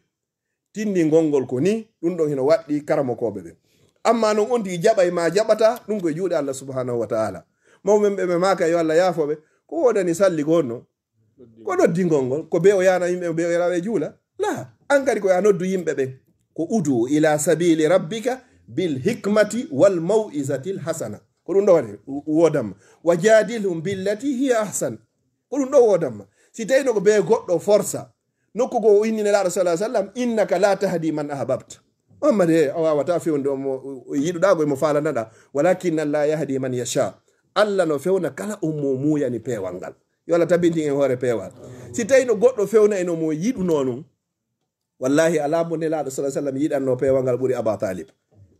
Tinndingol ngol ko ni, ɗum ɗon hino waɗɗii karamokooɓe ɓen. Amma non on tigi jaɓay ma jaɓata, ɗum ko e juuɗe Allah subhanahu wa ta'ala. Mawɓe ɓe ɓe maaka yo Allah yaafo ɓe, ko woodani salli ko honno? Ko noddingol ngol, ko be o yaana yimɓe, be o yaana ɓe juula? La, an kadi ko ya noddu yimɓe ɓen. Ko udu ila sabili rabbika bil hikmati wal mau'izatil hasana. Ko ɗum ɗo waɗi, woodanma. Wa jadilhum billati hiya ahsan. Ko ɗum ɗo woodanma. Si tawino ko be goɗɗo forsa, nokku goo o inni Nelaaɗo sallallahu alaihi wasallam, "Innaka la tahdi man ahbabta." Muhammad, he, a waawataa fewnude on mo yiɗuɗaa ko e mo faalanaɗaa. "Walakin Allah yahdi man yasha." Allah no fewna kala on mo muuyani peewal ngal. Yo Allah tabintin en hoore peewal. Si tawino goɗɗo fewna en no mo yiɗunoo non, wallahi alaa mo Nelaaɗo sallallahu alaihi wasallam yiɗannoo peewal ngal ɓuri Aba Talib.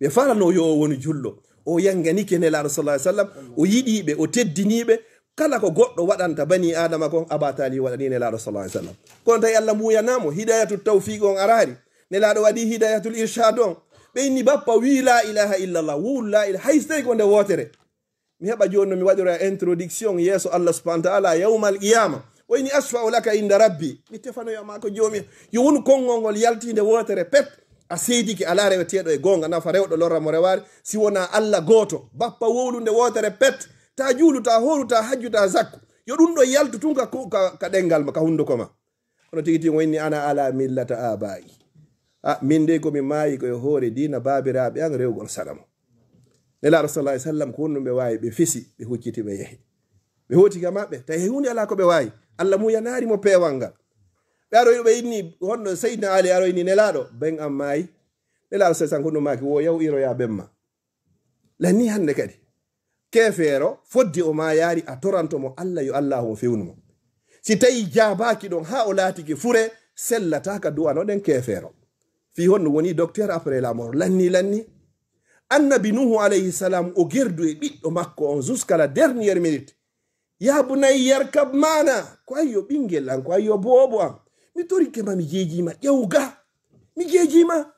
Ɓe faalano yo o wonu julɗo. O yanganike Nelaaɗo sallallahu alaihi wasallam, o yiɗii ɓe, o teddinii ɓe. Kala ko goɗɗo waɗanta bani Adama kon, Aba Talib waɗanii Nelaaɗo sallallahu alaihi wasallam. Kono tawi Allah muuyanaamo, hidayatul tawfiq on araari. Nelaaɗo waɗi hidayatul irshad on. Ɓe inni bappa wii la ilaha illallah, wul la ilaha, hay so tawi ko nde wootere. Mi heɓa jooni no mi waɗira introduction yeeso Allah subhanahu wa ta'ala yawmal qiyama. O inni, "Ashfa'u laka inda rabbi." Mi tefanoya ma ko joomi. Yo wonu konngol ngol yaltiinde wootere pet. A seedike alaa reweteeɗo e goonga nafa rewɗo lorra mo rewaare si wonaa Allah gooto. Bappa wowlunde wootere pet. Ta juulu, ta hooru, ta hajju, ta zakku. Yo ɗum ɗo yaltu tun ka, ka, ka ɗenngal ma, ka hunduko ma. Kono tigi tigi o inni, "Ana ala millata abai." A, min dey ko mi maayi ko e hoore diina baabiraaɓe an rewgol sanam. Nelaaɗo sallallahu alaihi wasallam ko honɗum ɓe waawi, ɓe fesi, ɓe hucciti, ɓe yehi. Ɓe hooti ka maɓɓe, tawi hay huunde alaa ko ɓe waawi. Allah muyanaari mo peewal ngal. Ɓe aroyi, ɓe inni, honno Seydina Ali aroyni Nelaaɗo, ben an maayi. Nelaaɗo sallallahu alaihi wasallam ko ɗum maaki, wo yaw iro ya ben ma. Lanni hannde kadi. Keefeero, fodde o maayaari, a toranto mo Allah, yo Allah on fewnu mo. Si tawi jaabaaki ɗon, haa o laatike fure, sellata ka du'anoɗen keefeero. Fii honno woni docteur après la mort. Lanni, lanni. Annabi Nuhu alayhi salam, o gerdu e ɓiɗɗo makko on jusqu'à la dernière minute. "Ya bunayya irkab ma'ana." Ko ayyo ɓingel an, ko ayyo boobo an. Mi torike ma, mi jeejiima, ƴewga. Mi jeejiima.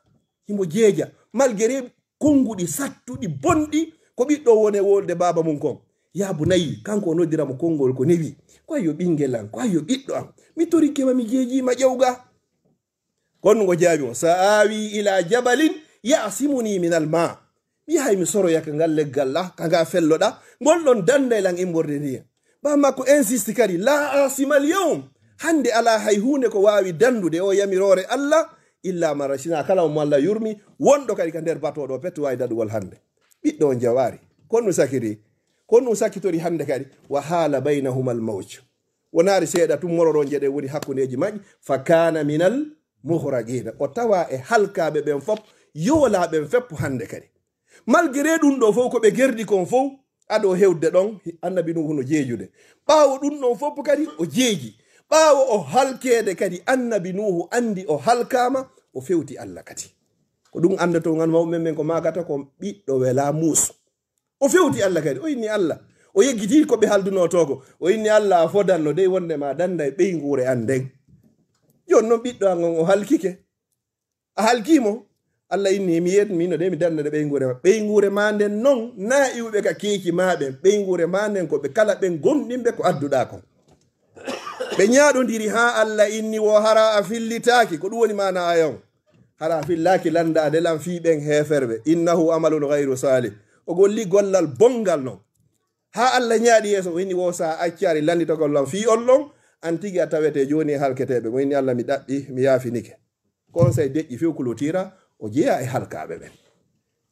Himo jeeja. Malgré konnguɗi sattuɗi, bonɗi, ko ɓiɗɗo woni e wolde baaba mum kon. "Ya bunayya," kanko o noddira mo konngol ko newi. "Ko ayyo ɓingel an, ko ayyo ɓiɗɗo an. Mi torike ma, mi jeejiima, ƴewga." Kono ngo jaabi mo, "Sa awi ila jabalin ya'simuni minal ma." Mi yahay mi soroya ka ngal leggal ɗa, ka nga felloɗa, ngol ɗon danda e lan immorde ndiyan. Ba makko insiste kadi, "La asimal yawm." Hande alaa hay huunde ko waawi dandude o yamiroore Allah, illa man rahima, kala mo Allah yurmi, wonɗo kadi ka nder bato ɗo pet waawi dadugol hande. Ɓiɗɗo on jawaari. Kono ɗum sakiri. Kono ɗum sakitori hande kadi. Wa hala baynahuma al mawj. Wonaari seeɗa tun moroɗon jeɗe woni hakkundeeji majji. Fa kana minal muhraqina. O tawa e halkaaɓe ɓen fop, yoolaaɓe ɓen fep hande kadi. Malgré ɗum ɗo fof ko ɓe gerdi kon fof, ado hewde ɗon, annabi Nuhu no jeejude. Ɓaawo ɗum ɗon fof kadi o jeeji. Ɓaawo o halkeede kadi, annabi Nuhu andi o halkaama, o fewti Allah kadi. Ko ɗum anndotoo ngal mawɓe men ko maakata ko ɓiɗɗo wela muusu. O fewti Allah kadi, o inni Allah. O yeggitii ko ɓe haldunoo to ko. O inni Allah, a fodanno dey wonde ma danda e ɓeynguure an nden. Jooni non ɓiɗɗo an on o halkike. A halkii mo. Allah inni, mi yet-, miino de mi danda de ɓeynguure ma. Ɓeynguure ma nden non, naa iwɓe ka keeci ma ɓen. Ɓeynguure ma nden ko ɓe kala ɓen gomɗinɓe ko adduɗaa kon. Ɓe ñaaɗondiri haa Allah inni wo hara a fillitaaki. Ko ɗum woni maana aaya on. Hara a fillaaki landaade lan fii ɓen heeferɓe. Innahu amalun ghayru salih. O golli gollal bonngal non. Haa Allah ñaaɗi yeeso, o inni wo sa accaari lannditagol lan fii on ɗon, an tigi a tawete jooni e halketeeɓe. Mo inni Allah mi ɗaɓɓi, mi yaafinike. Kon say deƴƴi few kulotira, o jeyaa e halkaaɓe ɓen.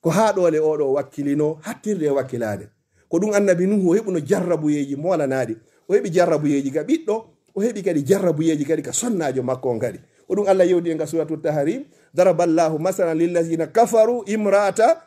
Ko haa ɗoole oo ɗoo wakkilinoo, hattirde e wakkilaade. Ko ɗum annabi Nuhu o heɓuno jarrabuyeeji moolanaaɗi. O heɓi jarrabuyeeji ka ɓiɗɗo, o heɓi kadi jarrabuyeeji kadi ka sonnaajo makko on kadi. Ko ɗum Allah yewdi en ka Suratu Tahrim, "Daraballahu masalan lillazina kafaru imra'ata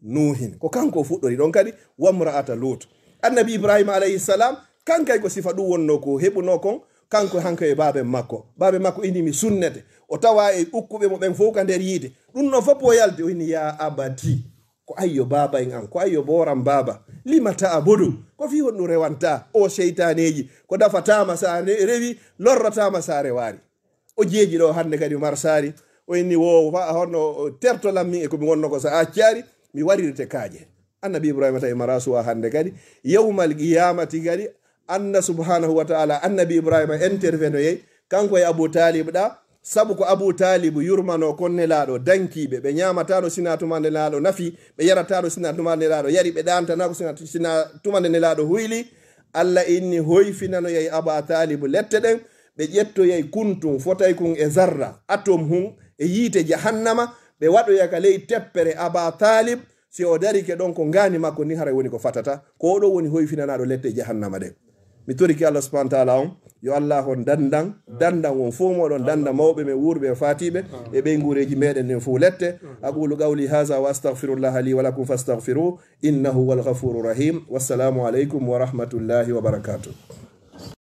Nuhin." Ko kanko o fuɗɗori ɗon kadi, "Wamra'ata Lut." Annabi Ibrahima alayhi salam, kankay ko sifa ɗum wonnoo ko heɓunoo kon, kanko hanko e baaben makko. Baaben makko ini mi sunnete. O tawa e ukkuɓe mo ɓen fof ka nder yiite. Ɗum ɗon fof o yalti, o ini, "Ya abati." Ko ayyo baaba en an, ko ayyo booran baaba. "Lima ta'budu?" Ko fii honɗum rewanta o seytaaneeji? Ko dafataama sa re-, rewi, lorrataama sa rewaari. O jeeji ɗo hannde kadi Marsaari. O inni wo fa-, honno tertolan min e ko mi wonno ko sa accaari, mi warirte kaaƴe. Annabi Ibrahima tawi mara suwa hannde kadi. Yawmal qiyamati kadi, Anna subhanahu wa ta'ala, annabi Ibrahima intervenoyey, kanko e Abu Talib ɗa, Sabu ko Abu Taalibu yurmanoo kon Nelaaɗo, dankiiɓe, ɓe ñaamataano sinaa tuma nde Nelaaɗo nafi, ɓe yarataano sinaa tuma nde Nelaaɗo yari, ɓe ɗaantanaako sinaa, sinaa tuma nde Nelaaɗo huyli. Alla inni hoyfinanoyay Aba Taalibu lette ɗen, ɓe ƴettoyay kuntun fotay kun e zarra, atom hun, e yiite jahannama, ɓe waɗoya ka ley teppere Aba Taalib, si o darike ɗon ko ngaani makko ni haray woni ko fatata, ko oɗo woni hoyfinanaaɗo lette jahannama ɗen. Mi torike Allah subhanahu wa ta'ala on, yo Allah on dandan, dandan on fof moɗon, dandan mawɓe men wuurɓe e faatiiɓe, e ɓeynguureeji meɗen ɗen fof lette. أقول قولي هذا وأستغفر الله لي ولكم فاستغفروه إنه هو الغفور الرحيم. والسلام عليكم ورحمة الله وبركاته.